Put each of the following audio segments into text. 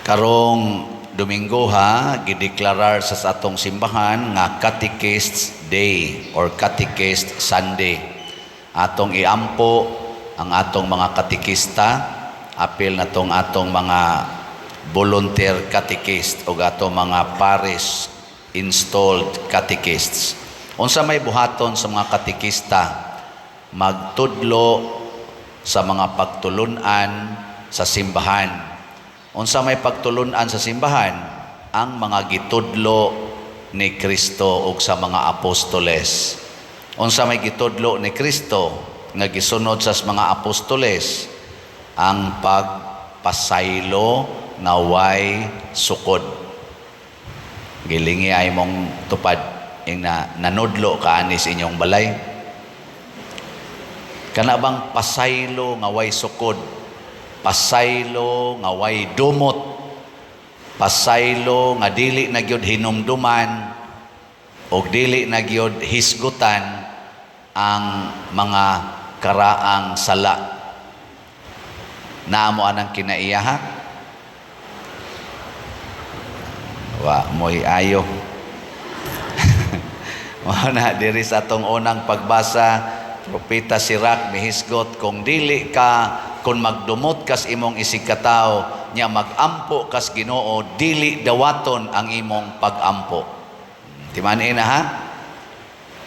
Karong Domingo ha, gideklarar sa atong simbahan nga Catechist Day or Catechist Sunday. Atong iampo ang atong mga katekista, apil na tong atong mga volunteer catechist o atong mga parish installed catechists. Unsa may buhaton sa mga katekista? Magtudlo sa mga pagtulunan sa simbahan. Unsa may pagtulunan sa simbahan? Ang mga gitudlo ni Kristo ug sa mga apostoles. Unsa may gitudlo ni Kristo nga gisunod sa mga apostoles? Ang pagpasaylo nga way sukod. Gilingi ay mong tupad ing na nanudlo ka ani sa inyong balay. Kana bang pasaylo nga way sukod, pasaylo nga way dumot, pasaylo nga dili na gyud hinumduman og dili na gyud hisgutan ang mga karaang sala. Naa mo anang kinaiyaha? Wa mo'y ayo. Mao na diri sa atong unang pagbasa, Propeta Sirach mihisgot, kung dili ka, kung magdumot kas imong isigkatawo nya magampo kas Ginoo, dili dawaton ang imong pagampo. Timan na ha?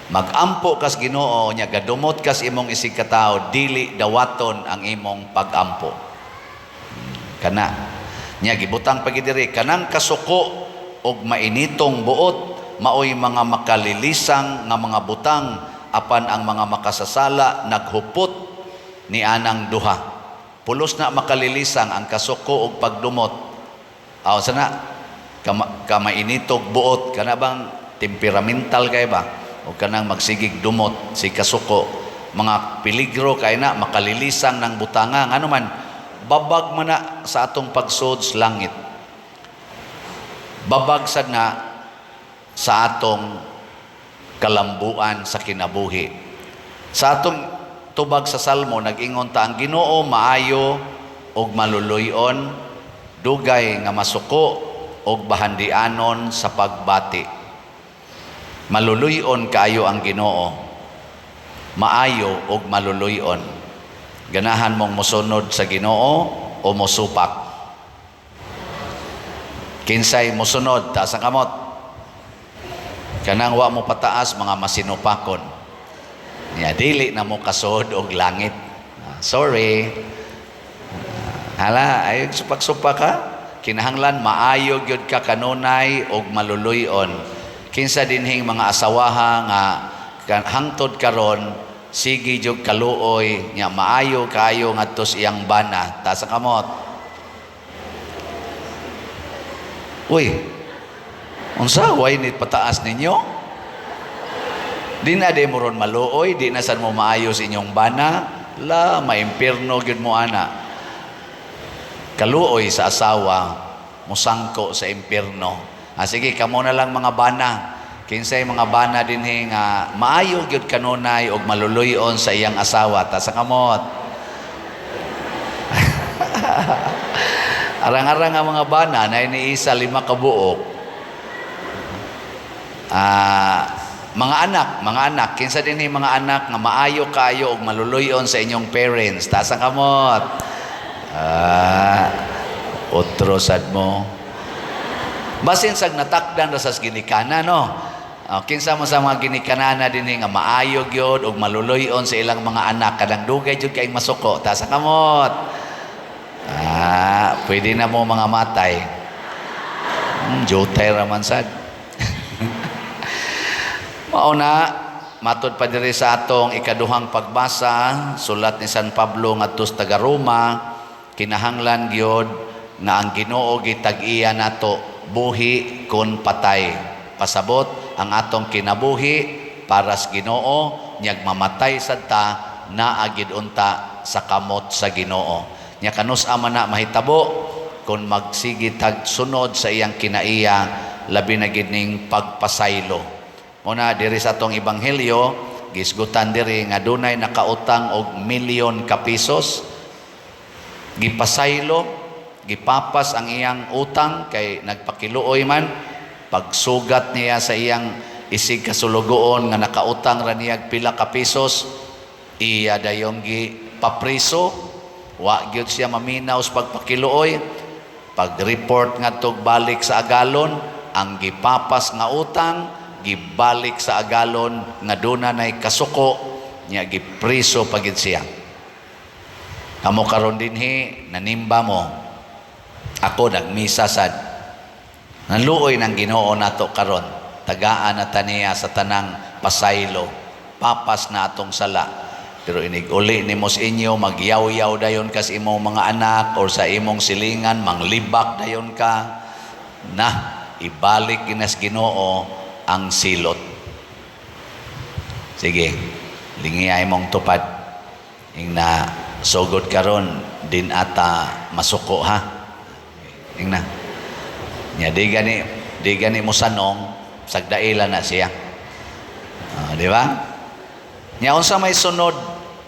Magampo kas Ginoo nya gadumot kas imong isigkatawo, dili dawaton ang imong pagampo. Kana. Nya gibutang pa diri, kanang kasuko og mainitong buot maoy mga makalilisang nga mga butang, apan ang mga makasasala naghupot ni anang duha. Pulos na makalilisang ang kasuko og pagdumot. Aw sana kamainitog buot, kana bang temperamental kay ba? O kanang magsigig dumot si kasuko, mga peligro kay na makalilisang ng butanga. Ngano man, babag man na sa atong pagsud sa langit. Babag sad na sa atong kalambuan sa kinabuhi. Sa atong tubag sa Salmo, nag-ingon ta, ang Ginoo maayo ug maluluy-on, dugay nga masuko ug bahandianon sa pagbati. Maluluy-on kaayo ang Ginoo. Maayo ug maluluy-on. Ganahan mong mosunod sa Ginoo o mosupak? Kinsay mosunod, taas ang kamot. Kanang wa mo pataas, mga masinupakon. Nya dili na mo kasod og langit. Ah, sorry. Ah, hala, ay supak-supak ka. Kinahanglan maayo gyud ka kanunay og maluluy-on. Kinsa dinhing mga asawaha nga hangtod karon sige jud kaluoy nya maayo kaayo ngadto sa iyang bana? Taas ang kamot. Uy, unsa way ni pataas ninyo? Di na di mo ron maluoy, di na sad mo maayo sa inyong bana, la maimpirno gyud mo ana. Kaluoy sa asawa, musangko sa impierno. Ah, sige, kamo na lang mga bana. Kinsay mga bana dinhi nga maayo gyud kanunay og maluluy-on sa iyang asawa? Taas ang kamot. Arang-arang ang mga bana na iniisa lima ka buok. Ah, mga anak, kinsa dinhi mga anak nga maayo kaayo og maluluy-on sa inyong parents? Taas ang kamot. Ah, otro sad mo. Basin sag natakdan ra sa ginikana, no? Oh, kinsa mo sa mga ginikanana dinhi nga maayo gyud og maluluy-on sa ilang mga anak, kanang dugay jud kay masuko? Taas ang kamot. Ah, pwede na mo mga matay. Jutay ra man sad. Mao na, matud pa diri sa atong ikaduhang pagbasa, sulat ni San Pablo ngadto sa taga Roma, kinahanglan gyud nga ang Ginoo gitag-iya nato buhi kon patay. Pasabot, ang atong kinabuhi para sa Ginoo, nyag mamatay sad ta, naa gid unta sa kamot sa Ginoo. Nya kanus-a man na mahitabo? Kung magsige tag sunod sa iyang kinaiya, labi na gid ning pagpasaylo. Muna diri sa atong ebanghelyo, gisgutan diri nga dunay nakautang og milyon ka pesos, gipasaylo, Gipapas ang iyang utang kay nagpakiluoy man. Pagsugat niya sa iyang isig kasulugoon nga nakautang ra niya pila ka pesos, iya dayong gi papriso. Wa gyud siya maminaw sa pagpakiluoy. Pag-report ngadtog balik sa agalon, ang gipapas nga utang gibalik sa agalon nga duna nay kasuko niya, gipriso pa gid siya. Kamo karon dinhi, nanimba mo. Ako nagmisa sad. Naluoy ng Ginoo nato karon. Tagaan na ta niya sa tanang pasaylo. Papas na atong sala. Pero inig uli nimo sa inyo, magyaw-yaw dayon ka sa imong mga anak or sa imong silingan, manglibak dayon ka na, ibalik ginas Ginoo ang silot. Sige, lingi imong tupad. Ing na sugod karon din ata masuko, ha. Ing na. Nya di gani mo sanong sagdaila na siya. Ah, di ba? Nya unsa may sunod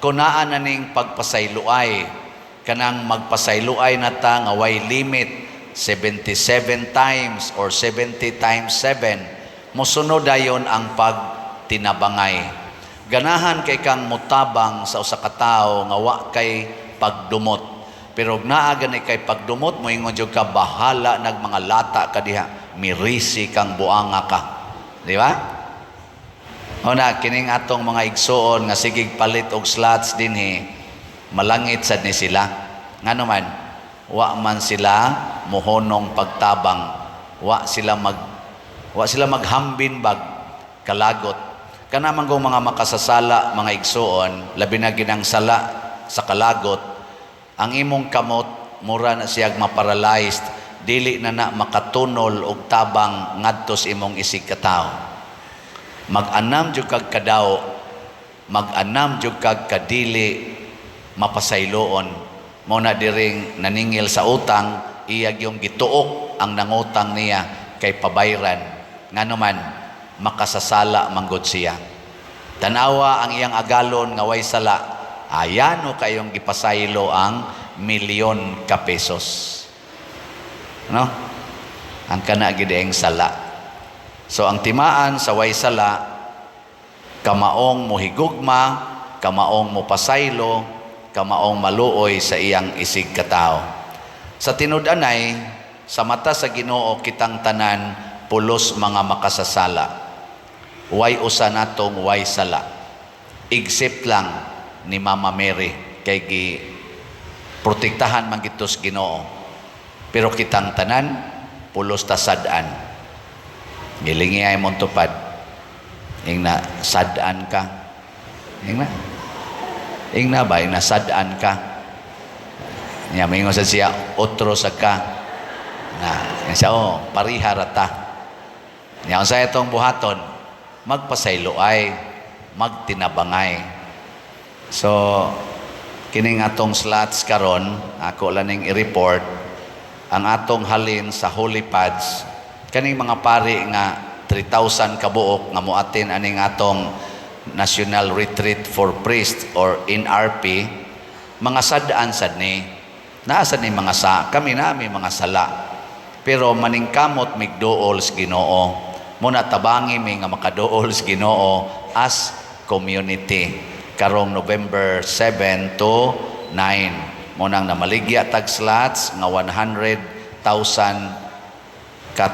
kunaan na ning pagpasayloay, kanang magpasayloay na ta nga way limit, 77 times or 70 times 7. Mosunod dayon ang pagtinabangay. Ganahan kay kang mutabang sa usa ka tawo nga wa kay pagdumot. Pero og naa gani kay pagdumot, moingon jud ka, "Bahala nag mga lata ka diha, mirisi kang buanga ka." Di ba? O na, kining atong mga igsuon nga sigig palit og slots dinhi, malangit sad ni sila. Ngano man, wa man sila mohonong pagtabang, wa sila maghambin bag kalagot. Kana man kung mga makasasala, mga igsuon, labi na ginang sala sa kalagot, ang imong kamot mura na siyag maparalyzed, dili na na makatunol og tabang ngadto sa imong isig katawo. Mag-anam jud kag kadaw, mag-anam jud kag kadili mapasayloon. Mo na diring naningil sa utang, iyag yung gituok ang nangutang niya kay pabayran. Ngano man, makasasala manggod siya. Tanawa ang iyang agalon nga way sala, ayano kayong gipasaylo ang milyon ka pesos. No? Ang kana gid ang sala. So ang timaan sa way sala, kamaong mohigugma, kamaong mopasaylo, kamaong maluoy sa iyang isig katao. Sa tinud-anay, sa mata sa Ginoo, kitang tanan pulos mga makasasala. Way usa natong way sala. Except lang ni Mama Mary kay gi protektahan man gitos Ginoo. Pero kitang tanan pulos ta sad-an. Gilingi ay mong tupad. Ing na sad-an ka. Ing na. Ing na ba, ing na sad-an ka. Nya mingon sa siya, otro sa ka. Na, yan siya, oh, pariha rata. Nya unsa itong buhaton? Magpasaylo ay, magtinabangay. So, kining atong slots karon, ako lang ning i-report, ang atong halin sa Holy Pads, kaning mga pari nga 3,000 kabuok nga moatin aning atong National Retreat for Priests or NRP, mga sad-an sad ni. Naa sad ni mga sa, kami na may mga sala. Pero maningkamot migduol sa Ginoo. Muna tabangi mi nga makaduol sa Ginoo as community karong November 7 to 9. Munang namaligya tag slots nga 100,000 ka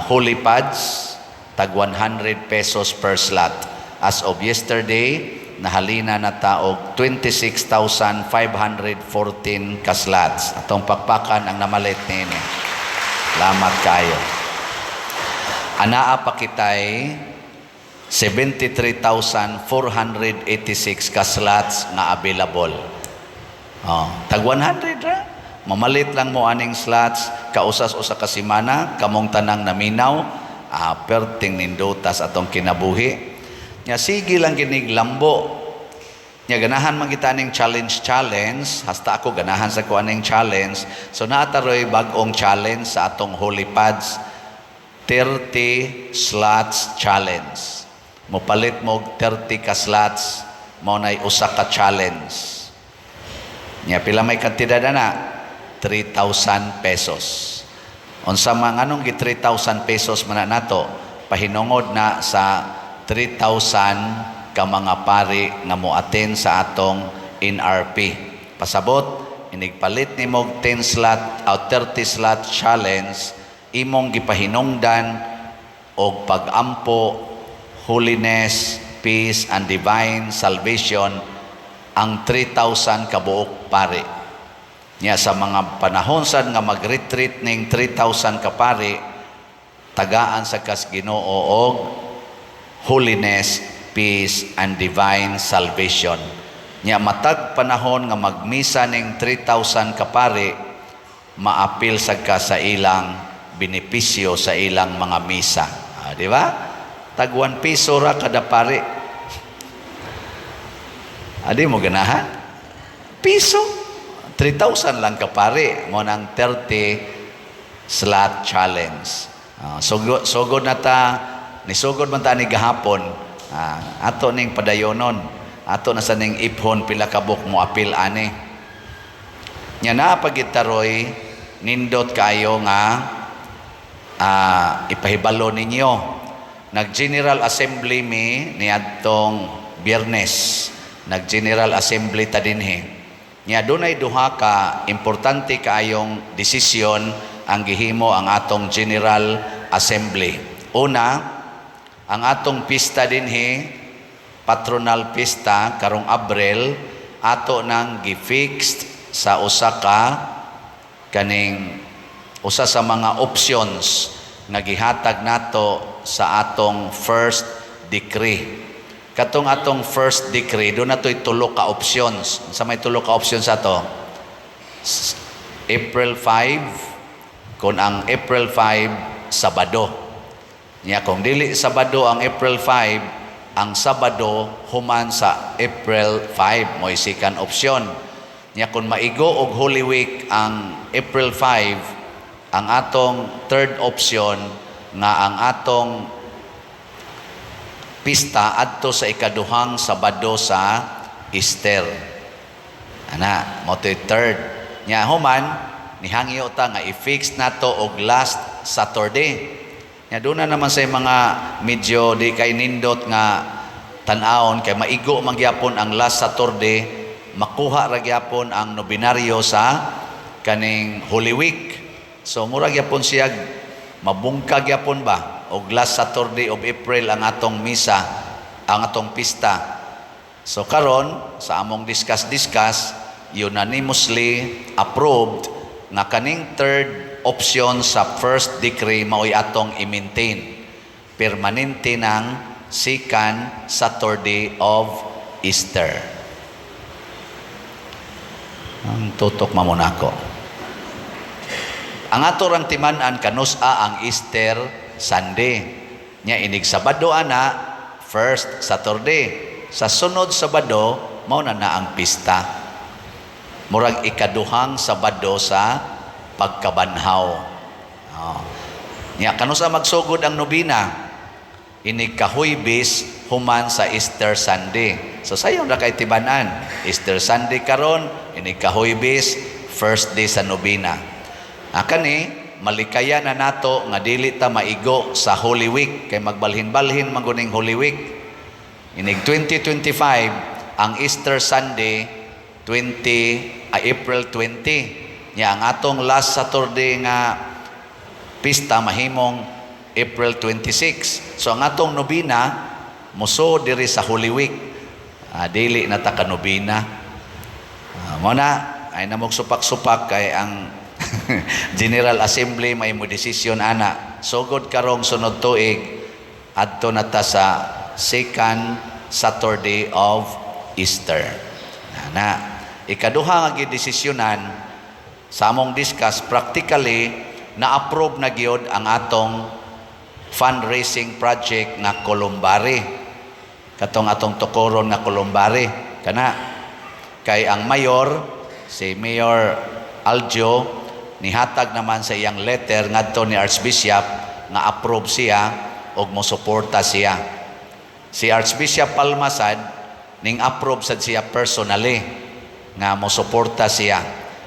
holy pads, tag 100 pesos per slot. As of yesterday, nahalina na ta og 26,514 ka slots. Atong pakpakan ang namalit niini. Salamat kayo. Anaa pa kitay 73,486 ka slots nga available. Oh, tag 100 ra. Mamalit lang mo aning slots kausas usa ka semana, kamong tanang naminaw, perting nindutas atong kinabuhi. Nya sige lang ginig lambo. Nya ganahan man kita aning challenge challenge, hasta ako ganahan sa ko aning challenge. So naataroy bag-ong challenge sa atong Holy Pads, 30 slots challenge. Mopalit mo og 30 ka slots, mao nay usa ka challenge. Nya pila may kantidad na? 3,000 pesos. Unsa man, nganong gi 3,000 pesos man na nato? Pahinungod na sa 3,000 ka mga pari nga mo-attend sa atong NRP. Pasabot, inigpalit nimo 10 slot o 30 slot challenge, imong gipahinungdan og pagampo, holiness, peace and divine salvation ang 3,000 kabuok pari. Nya sa mga panahon sad nga mag-retreat ning 3,000 ka pari, tagaan sa kas Ginoo og holiness, peace and divine salvation. Nya matag panahon nga magmisa ning 3,000 ka pari, maapil sad ka sa ilang benepisyo sa ilang mga misa. Ah, di ba? Tag 1 piso ra kada pari. Adi mo ganahan? Piso. 3,000 lang ka pari. Mao nang 30 slot challenge. Ah, sugod, sugod na ta, nisugod man ta ni gahapon, ato ning padayonon. Ato na sa ning iphon pila kabuk mo apil ani. Nya naa pa gyud ta roy nindot kayo nga ipahibalo ninyo. Nag-General Assembly mi niadtong Biyernes. Nag-General Assembly ta dinhi. Nya dunay duha ka importante kaayong desisyon ang gihimo ang atong General Assembly. Una, ang atong pista dinhi, patronal pista karong Abril, ato nang gi-fixed sa usa ka kaning usa sa mga options nga gihatag nato sa atong first decree. Katong atong first decree, duna to'y tulo ka options. Sa may tulo ka options ato? April 5, kung ang April 5, Sabado. Nya kung dili Sabado ang April 5, ang Sabado human sa April 5 mo'y second option. Nya kung maigo og Holy Week ang April 5, ang atong third option nga ang atong pista adto sa ikaduhang Sabado sa Easter. Ana, mao to'y third. Nya human nihangyo ta nga i-fix nato og last Saturday. Nya duna naman sa mga medyo di kay nindot nga tan-awon kay maigo man gyapon ang last Saturday, makuha ra gyapon ang nobinaryo sa kaning Holy Week. So mura gyapon siya mabungka gyapon ba og last Saturday of April ang atong misa, ang atong pista. So karon sa among discuss-discuss, unanimously approved nga kaning third option sa first decree mao'y atong i-maintain. Permanente ng second Saturday of Easter. Ang tutok mamunako. Ang ato rang timan-an kanus-a ang Easter Sunday. Nya inig Sabado ana, first Saturday. Sa sunod Sabado, mao na na ang pista. Murag ikaduhang Sabado sa pagkabanhaw. Oh. Nya kanus-a magsugod ang nobina? Inig kahuybis human sa Easter Sunday. So sayon ra kay tiban-an. Easter Sunday karon, inig kahuybis, first day sa nobina. Kani malikaya na nato nga dili ta maigo sa Holy Week kay magbalhin-balhin man guning Holy Week. Inig 2025 ang Easter Sunday 20 April 20. Nya ang atong last Saturday nga pista mahimong April 26. So ang atong nobina muso diri sa Holy Week. Dili na ta ka nobina. Mo na ay namog supak-supak kay ang General Assembly may mo desisyon ana. Sugod karong sunod tuig, adto na ta sa second Saturday of Easter. Ana. Ikaduha nga gidesisyonan sa among discuss, practically na-approve na gyud ang atong fundraising project nga Columbari. Katong atong tukoron nga Columbari kana kay ang mayor, si Mayor Aljo, nihatag naman sa iyang letter ngadto ni Archbishop nga approve siya og mosuporta siya. Si Archbishop Palma sad ning approve sad siya personally nga mosuporta siya.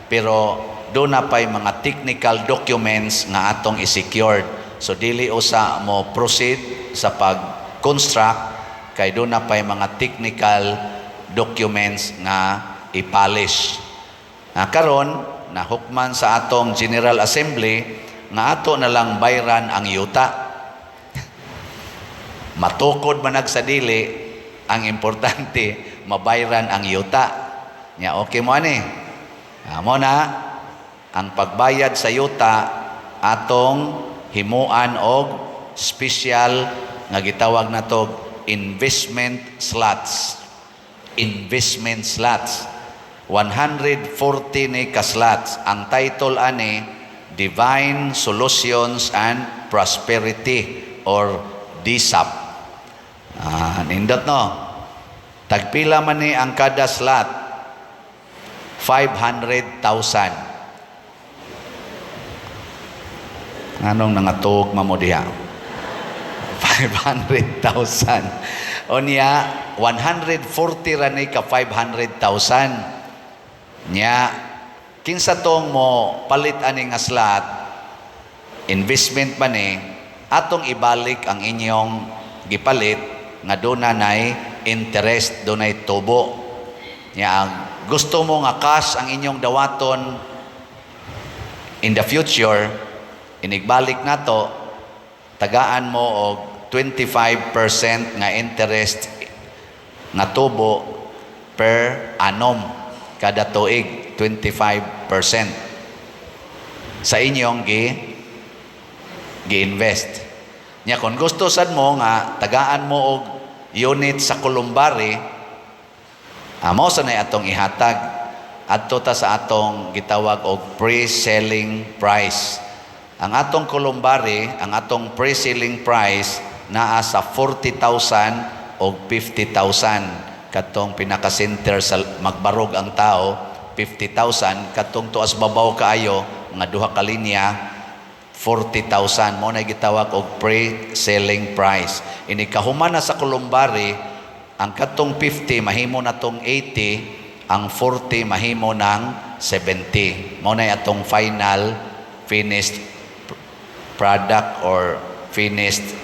Pero duna pay mga technical documents nga atong i-secured. So dili usa mo proceed sa pag-construct kay duna pay mga technical documents nga i-polish. Na karon nahukman sa atong General Assembly nga ato na lang bayran ang yuta. Matukod man sa dili, ang importante mabayran ang yuta. Nya okay mo ani. Mo na ang pagbayad sa yuta, atong himuan og special nga gitawag nato investment slots. Investment slots. 140 ni ka slots. Ang title ani, Divine Solutions and Prosperity or DSAP. Nindot, no? Tagpila man ni ang kada slot? 500,000. Anong nangatog mamo diha? 500,000. Unya, 140 ra ni ka 500,000. Nya, kinsa tong mo palit ani nga slot, investment man ni, atong ibalik ang inyong gipalit nga duna nay interest, dunay tubo. Nya, ang gusto mo nga cash ang inyong dawaton in the future, inigbalik nato, tagaan mo og 25% nga interest nga tubo per annum, kada tuig 25% sa inyong gi-invest. Nya kung gusto sad mo nga tagaan mo og unit sa columbary, amo sa nay atong ihatag adto ta sa atong gitawag og pre-selling price. Ang atong columbary, ang atong pre-selling price naa sa 40,000 og 50,000. Katong pinaka-center sa magbarog ang tao, 50,000. Katong tuas babaw kaayo mga duha ka linya, 40,000. Mo na gitawag og pre-selling price. Ini kahuman na sa columbary, ang katong 50 mahimo na tong 80, ang 40 mahimo ng 70. Mo na atong final finished product or finished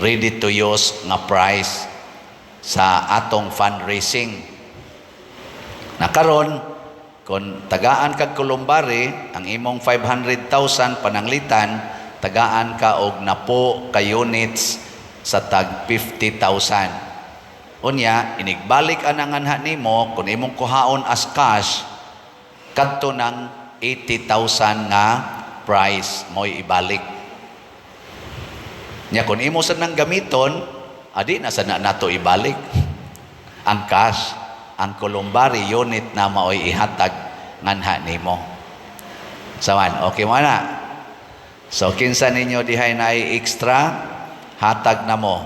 ready to use nga price sa atong fundraising. Na karon, kung tagaan kag columbary, ang imong 500,000 pananglitan, tagaan ka og napo ka units sa tag 50,000. Unya, inigbalik anang anha nimo, kung imong kuhaon as cash, kadto ng 80,000 nga price mo'y ibalik. Nya kung imo sa nang gamiton, adi na sa na nato ibalik ang cash, ang columbary unit na maoy ihatag nganha nimo. Sawan, okay mo na. So kinsa ninyo dihay na extra, hatag na mo.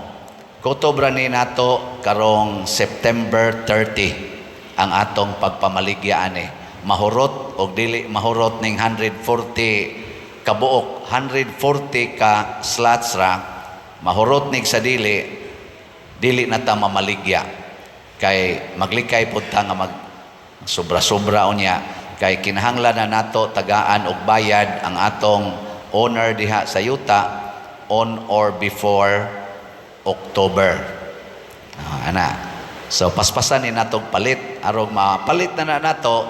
Kutob ra ni nato karong September 30 ang atong pagpamaligya ani. Mahurot og dili mahurot ning 140 kabuok, 140 ka slots ra, mahurot nig sa dili, dili na ta mamaligya kay maglikay pud ta nga mag sobra-sobra. Unya kay kinahanglan na nato tagaan og bayad ang atong owner diha sa yuta on or before October. Ana, so paspasan ni natog palit arog mapalit na na nato.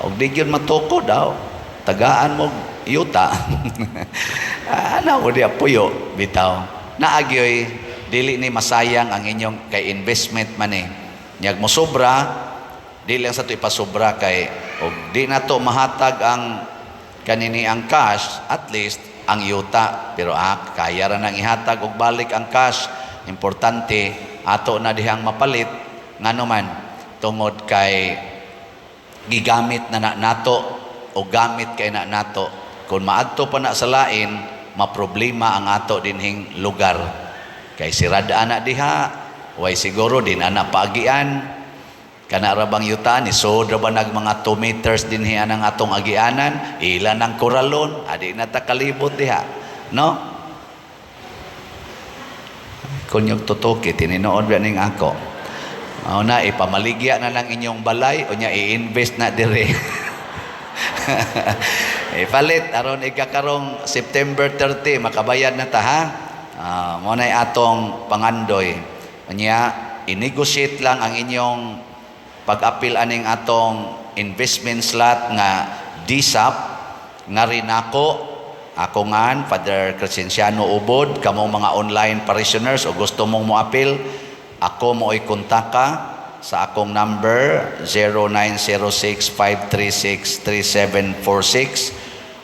Og di gyud matukod daw, tagaan mo yuta. Ana mo diya puyo bitaw. Naagyoy dili ni masayang ang inyong kay investment man eh. Nyag mo sobra, dili lang sa to ipasobra kay og di nato mahatag ang kanini ang cash, at least ang yuta. Pero kaya ra nang ihatag og balik ang cash. Importante ato na dihang mapalit, ngano man tungod kay gigamit na na nato o gamit kay na nato. Kung maadto pa na sa lain, maproblema ang ato dinhing lugar kay sirada na diha, way siguro din ana paagian. Kana ra bang yuta ni so ra ba nag mga 2 meters dinhi anang atong agianan, ila ng koralon, adi na ta kalibot diha, no? Kung yung tutuki tininood ba ning ako. Mao na ipamaligya na lang inyong balay, unya i-invest na dire. Ipalit aron ikakarong September 30 makabayad na ta, ha. Mo nay atong pangandoy. Unya, i-negotiate lang ang inyong pag-apil aning atong investment slot nga DSAP nga rinako ako ngan Father Crescenciano Ubod. Kamong mga online parishioners o gusto mong moapil, ako mo kontaka sa akong number 0906-536-3746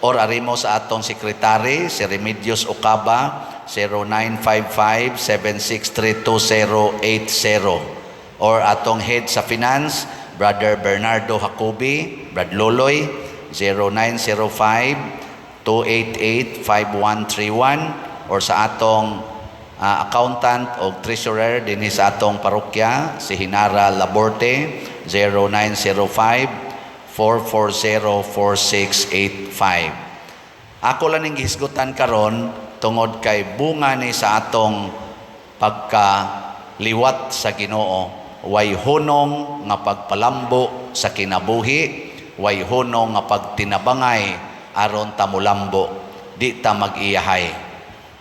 or ari mo sa atong sekretary, si Remedios Ocaba, 0955-7632080, or atong head sa finance, Brother Bernardo Jacobi, Brad Loloy, 0905-288-5131, or sa atong accountant o treasurer dinhi sa atong parokya, si Hinara Laborte, 0905-440-4685. Ako lang ning gihisgutan karon tungod kay bunga ni sa atong pagkaliwat sa Ginoo. Way hunong nga pagpalambo sa kinabuhi, way hunong nga pagtinabangay aron ta mulambo, di ta mag-iyahay.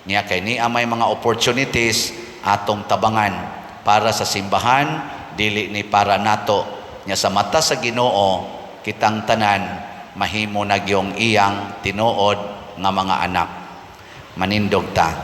Niya kay niya may mga opportunities atong tabangan para sa simbahan, dili ni para nato. Nya sa mata sa Ginoo, kitang tanan mahimo na gyung iyang tinuod nga mga anak. Manindog ta.